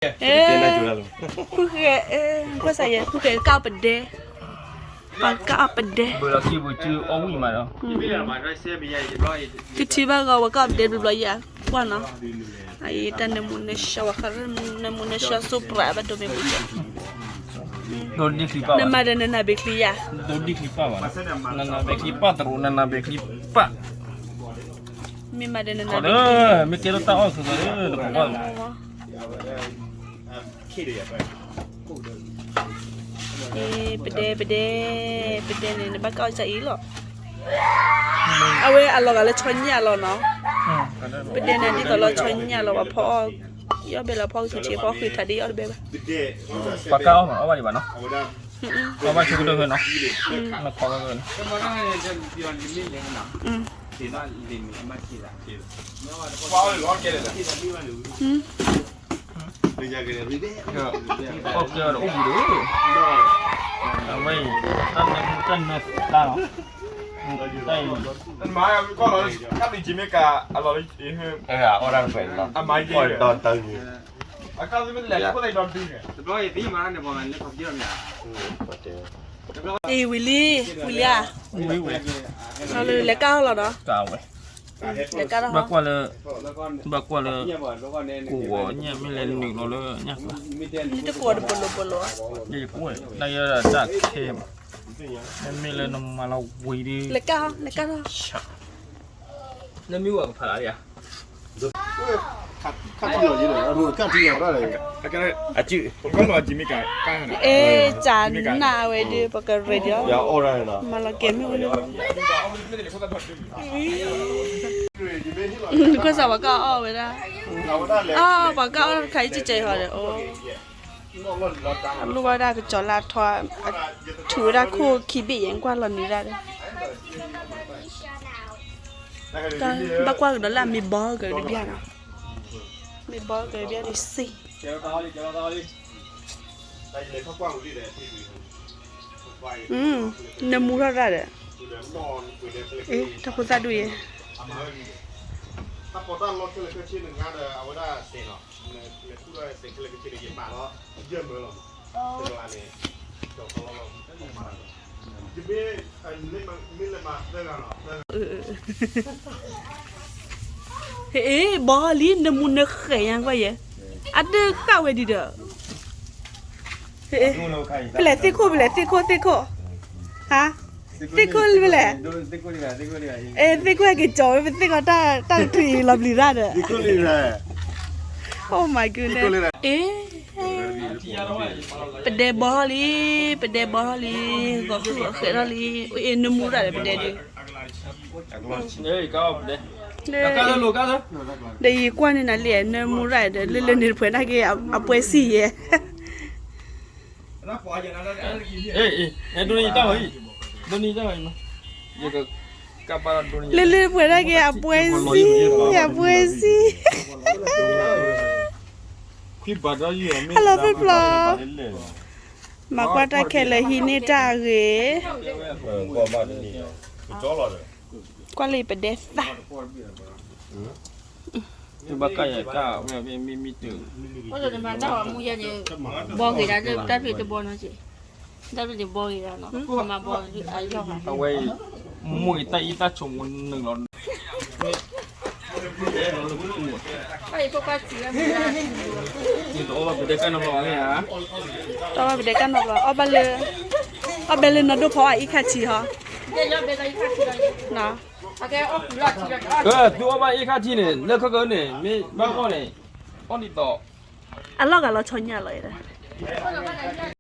ဖုဃဲ, ကွၢ်စးယဲ ဖုဃဲကၢ်အီၣ်ပဒဲ, ပှၤကၢ်အီၣ်ပဒဲ, ဘုလီၤခံပူၤစုအီၣ်ဝံၣ်မးဒီး, ကထံၣ်ဘၣ်ဂီၤ ပှၤကၢ်အီၣ်ပဒဲဘျီဘျီယၤ, ကွၢ်နီၤ, အအံၤတၢ်နၢမူနၢဆှီ ပှၤဃးနၢမူနၢဆှီ စိးပြးဘၣ်ဒိၣ်မ့ၢ်မူ, နမၤဒီးနနၢ်ဘ့ၣ်ချံယၤ, ဒိၣ်ဒံၣ်ချံပၢ်ဘၣ်, နနၢ်ဘ့ၣ်ချံပၢ်တရူး နနၢ်ဘ့ၣ်ချံပၢ်, မ့ၢ်မၤဒီးနနၢ်ဘ့ၣ်ချံ, မ့ၢ်ကဲထီၣ်တၢ်အီၣ်ကသ့, ပဒဲပဒဲ, ပဒဲန့ၣ် နဘၣ်ကၢ်အီၣ်စၢ်အံၤလီၤ, အဝဲအလီၤဂာ်လၢဆီညၣ်လီၤနီၤ, ပဒဲန့ၣ်ဒ်သိးလၢဆီညၣ်လီၤ ပှၤဖီအီၣ်, ယအီၣ်ဘဲလီၤဖီကဆံးဆံး ဖီဃုာ်ထးဒ်အီၣ်တဘဲဘၣ်, ပှၤကၢ်အီၣ်မး အီၣ်ဘၣ်ဒံးဘၣ်နီၤ, အီၣ်ဘၣ်ဆိကတၢၢ်ဖဲနီၤ, နခီဘၣ်ဖဲနီၤ အီၣ်ကဲဒီးအိၣ်ဘှံးဒီး, အဝဲအံၤ, တၢ်နၢမူတၢ်နၢသါလီၤ, တၢ်အံၤ, တၢ်နံၤကမ့ၢ်ကးအလီၤလၢ, အီၣ်တၢ်တဖျၢၣ်လီၤ, အမၤယဲ, တဘျီယသ့မးန့ၣ် ပှၤမၤလၢခီပညီမ့ၢ်ဧါ, အ့ၣ် ဝံၤလံ, ဝံၤလံဧါ, လဲၤကၢ်အီၣ်လီၤနီၤ, လဲၤကၢ်အီၣ်, ဘၣ်ကွၢ်လၢ, ဘၣ်ကွၢ်လၢ, ကိးဂီၤညၣ်မ့ၢ်လဲၤနုာ်လီၤလၢညၣ်ကျါ, ယတကိးဒီးပလိၤပလိၤ, ယကွၢ်, နယဲဒၣ်တၢ်ခဲ, မ့မ့ၢ်လၢနမၤလီၤဝံၤဒီး, လဲၤကၢ်အီၣ်, လဲၤကၢ်အီၣ်, လၢမ့ၢ်ဝဲကဖးလၢ်ဧါ ခါထံလီၤယဲလီၤ, အရူၢ်ခါထံလီၤရၣ်, အ့ၣ် ကၢ်နၢ်ဝဲဒုး ပကရ့ဒံးအီၤ, မၤလီၤကဲမ့ၢ်ဝဲန့ၣ်, ကွၢ်စးပှၤကၢ်အီၣ်ဝဲဒၣ်, အါ ပှၤကၢ်အီၣ်တခါအံၤကဲကဲအံၤဟီဒီး, အလိၣ်ဝဲဒၣ်ကစီၤလါထီ, ထုးဝဲဒၣ်ခိၣ်ခံဘ့ၣ်ယဲၢ်ကွၢ်လီၤနံၤဒၣ်ဒီး, ဘၣ်ကွၢ်ကဒီးလၢအမ့ၢ်ဘီကဒီးဘၣ်နီၤ, မ့ၢ်ဘီကဒီးဘၣ်ဒီးစ့ၢ်, နၢမူထီၣ်တၢ်ဒီး, တၢ်ဖိသၣ်ဒိၣ်ယဲၢ် ဟ့ၣ် ဘီလံ နၢမူနၢဃဲၤညါကွၢ်ယဲၢ်, အဒၢဃာ်ဝဲဒံးဒီး, ဖဲလဲၣ်သ့ၣ်ခိၣ် ဖဲလဲၣ်သ့ၣ်ခိၣ် သ့ၣ်ခိၣ်, ဟါ, သ့ၣ်ခိၣ်ဖဲလဲၣ်, အဲ သ့ၣ်ခိၣ်ဟဲက့ၤကၠီၤဝဲ ပသ့ၣ်ကီးတၢ်တထံၣ်အံၤလီၤပျံၤတၢ်ဒီး, Oh my goodness, အ့ ပဒဲဘီထီၣ်လံ, ပဒဲဘီထီၣ်လံ, ဂီၤဃုဂီၤဃဲးထီၣ်လံ, အ့ နၢမူတၢ်ဒီးပဒဲဒုး, ဒီးယကွၢ်န့ၢ်နၤလံ နၢမူတၢ်ဒီး လၢလၢန့ၣ်တဖှဲးနာ်က့ အပှဲၤစံၣ်ယဲၢ်, လၢလၢပှဲၤနာ်က့ အပှဲၤစံၣ်, အပှဲၤစံၣ်, Hello ဖျီဖျီ, မၤကွၢ်တၢ်ခဲလၢာ်ဟံးန့ၢ်တၢ်အဂ့ၤ, ကွၢ်လၢပဒဲသၣ်, ဘၣ်ကၢ်ယၤတၢ်မ့ၢ်မ့ၢ်မ့ၢ်တၢ်, ဘီဂ့ၤဒၣ် တၢ်ဖံးတဘီနီၤ, တၢ်ဖံးတဘီနီၤ, မၤဘီအယီၢ်, အဝဲအံၤ, မိၢ်အံၤတၢ်အံၤတၢ်ဆိမိၣ်နုာ်လီၤ, တအီၣ်ဘၣ်ပဒဲကၢ်နီတဘျီဘၣ်န့ၣ်ဧါ, တအီၣ်ဘၣ်ပဒဲကၢ်နီတဘျီ, အီၣ်ဘၣ်လၢ, အီၣ်ဘၣ်လၢနီၢ်ဒိၣ်ဖီအအံၣ်ခါထံးဟီ, သုအီၣ်ဘၣ်အံၣ်ခါထံးန့ၣ် လၢခဲကၢန့ၣ် မ့ၢ်ဘၣ်အီၣ်န့ၣ်, အီၣ်ဒ်သိး, အလီၢ်ဂၤလီၤဆီညၣ်လီၤ,